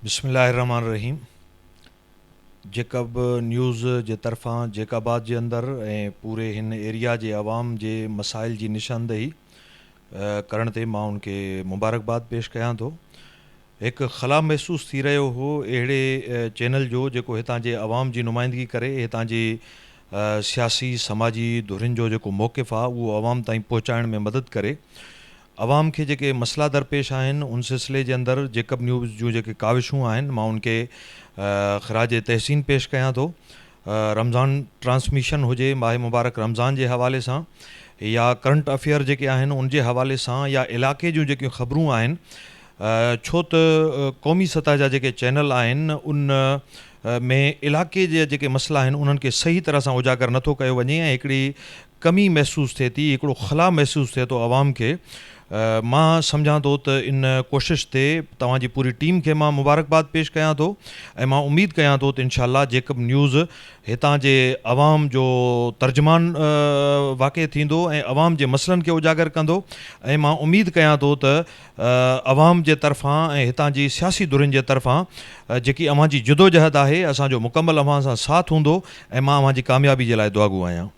بسم الله الرحمٰن الرحيم جيڪب نيوز جي طرفان جيڪ آباد جي اندر ۽ پوري هن ايريا جي عوام جي مسائل جي نشاندهي ڪرڻ تي مان ان کي مبارڪباد پيش ڪيان ٿو هڪ خلا محسوس ٿي رهيو هو اهڙي چينل جو جيڪو هتان جي عوام جي نمائندگي ڪري هتان جي سياسي سماجي ڌرين جو جيڪو موقف آهي اهو عوام تائين پهچائڻ ۾ مدد ڪري عوام کي جيڪي مسئلا درپيش آهن ان سلسلي جي اندر جيڪب نيوز جون جيڪي ڪاوشون آهن مان ان کي خراج تحسين پيش ڪيان ٿو. رمضان ٽرانسميشن هجي ماهه مبارڪ رمضان جي حوالي سان يا ڪرنٽ افيئر جيڪي آهن ان جي حوالي سان يا علائقي جون جيڪيون خبرون آهن ڇو ته قومي سطح جا جيڪي چينل آهن ان ۾ علائقي جا جيڪي مسئلا آهن انهن کي صحيح طرح سان اجاگر نٿو ڪيو وڃي ۽ هڪڙي ڪمي محسوس ٿئي ٿي، هڪڙو خلا محسوس ٿئي ٿو عوام کي، مان سمجهان ٿو ته ان ڪوشش تي توهان جي پوري ٽيم کي مان مبارڪباد پيش ڪيان ٿو ۽ مان اميد ڪيان ٿو ته انشاء الله جيڪب نيوز هتان جي عوام جو ترجمان واقع ٿيندو ۽ عوام جي مسئلن کي اجاگر ڪندو ۽ مان اميد ڪيان ٿو ته عوام جي طرفان ۽ هتان جي سياسي ڌرين جي طرفان جيڪي اوهان جي جدوجهد آهي اسان جو مڪمل اوهان سان ساٿ هوندو ۽ مان اوهان جي ڪاميابي جي لاء دعاگو آهيان.